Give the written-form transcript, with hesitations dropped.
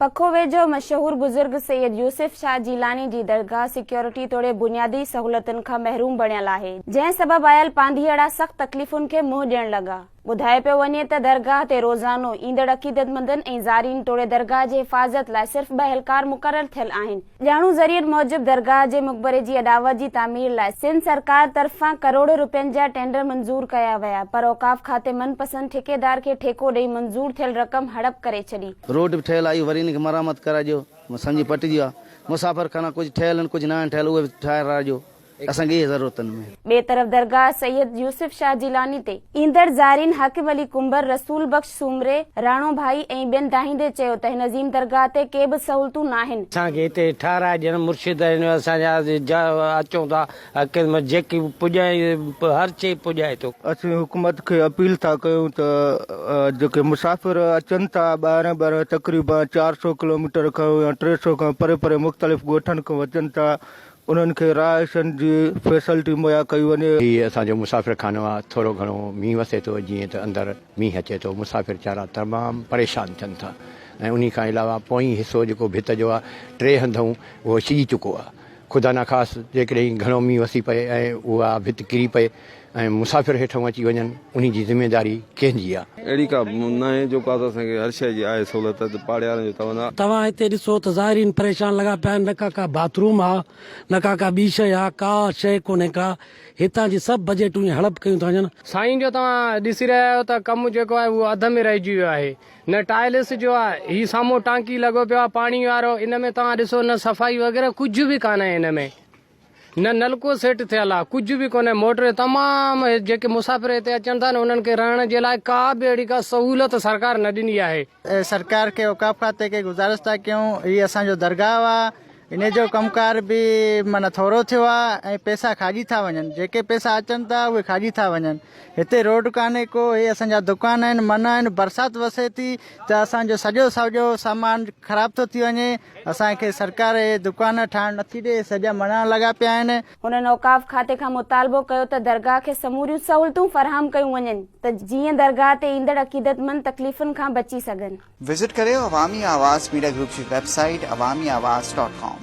پکو ويجهو مشهور بزرگ سيد يوسف شاهه جيلاني جي درگاهه سيڪيورٽي توڙي بنيادي سهولتن کان محروم بڻيل آهي، جنهن سبب آيل پانڌيئڙا سخت تڪليفن کي منهن ڏيڻ لڳا. ٻڌايو پيو وڃي ته درگاهه تي روزانو ايندڙ عقيدتمندن ۽ زارين توڙي درگاهه جي حفاظت لاء صرف ٻه اهلڪار مقرر ٿيل آهن. ڄاڻو ذريعن موجب درگاهه جي مقبري جي اڏاوت جي تعمير لاء سنڌ سرڪار طرفان ڪروڙين روپين جا ٽينڊر منظور ڪيا ويا پر اوقاف کاتي من پسند ٺيڪيدار کي ٺيڪو ڏئي منظور ٿيل رقم هڙپ ڪري ڇڏي. روڊ به ٺهيل آهي وري ان کي مرمت ڪرائي ڏيو سمجهي پٽجي ويو آهي مسافر خانا ڪجهه ٺهيل آهن ڪجهه ناهن ٺهيل اهي به ٺاهرائي ڏيو اسان کي اهي ضرورتن ۾. ٻئي طرف درگاهه سيد يوسف شاهه جيلاني تي ايندڙ زائرين حاڪم علي ڪنڀر، رسول بخش سومري، راڻو ڀائي ۽ ٻين دانهيندي چيو ته هن عظيم درگاهه تي ڪي به سهولتون ناهن. اسان کي هتي ٺهرائي ڏين مرشد آهن اسان جا اچون ٿا خدمت جيڪي پڄائي هر شيء پڄائي ٿو. اسين حڪومت کي اپيل ٿا ڪيون ته جيڪي مسافر اچن ٿا ٻاهران ٻاهران تقريبا 400 ڪلوميٽر کان يا 300 کان پري پري مختلف ڳوٺن کان اچن ٿا انهن کي رهائشن جي فيسلٽي مهيا ڪئي وڃي. هي اسان جو مسافر خانو آ ٿورو گهڻو مينهن وسي ٿو جيئن ته اندر مينهن اچي ٿو مسافر چارا تمام پريشان ٿين ٿا ۽ انهي کان علاوه پوئين حصو جيڪو ڀت جو آ ٽي هنڌئون اهو ڇڄي چڪو آ خدا نخواست جيڪڏهن گهڻو مينهن وسي پئي ۽ اها ڀت ڪري پئي ۽ مسافر هيٺئون اچي وڃن انهي جي ذميداري ڪنهن جي آ. اهڙي ڪا ناهي جو ڪا ته اسان کي هر شيء جي آهي سهولت ته پاڙي وارن جو توهان. توهان هتي ڏسو ته زائرين پريشان لڳا پيا آهن نه ڪا ڪا باٿ روم آ نه ڪا ڪا ٻي شيء آ ڪا شيء ڪونهي ڪا هتان جي سڀ بجيٽون ائين هڙپ ڪيون ٿا وڃن. سائين جو توهان ڏسي رهيا آهيو ته ڪم جيڪو آهي اهو اڌ ۾ رهجي ويو آهي نه ٽائلس جو آ هي سامهون ٽانڪي لڳو پيو آ پاڻي وارو ان ۾ توهان ڏسو نه صفائي وغيره ڪجهه به ڪانهي ان ۾ نه نلڪو سيٽ ٿيل آ ڪجهه به ڪونهي موٽر تمام جيڪي مسافر هتي اچن ٿا نه انهن کي رهڻ جي لاء ڪا به اهڙي ڪا سهولت سرڪار نه ڏني آهي. سرڪار کي اوقاف کاتي کي گذارش ٿا ڪيون هي اسان جو درگاهه آ ان جو ڪم ڪار به معنيٰ ٿورو ٿيو آ ۽ پئسا کاڄي ٿا وڃن جيڪي پئسا اچن ٿا اهي کاڄي ٿا وڃن هتي روڊ ڪانهي ڪو هي اسان جا دڪان آهن من آهن برسات وسي ٿي ته اسان جو سڄو سڄو سامان خراب ٿو ٿي وڃي اسان کي سرڪار هي دڪان ٺاهڻ نٿي ڏي سڄا مڻا لڳا پيا آهن. هنن اوقاف کاتي کان مطالبو ڪيو ته درگاهه کي سموريون سهولتون فراهم ڪيون وڃن ته جيئن درگاهه تي ايندڙ عقيدتمند تڪليفن کان بچي سگهن. وزٽ ڪريو عوامي آواز ميڊيا گروپ جي web site Awami Awaz dot com.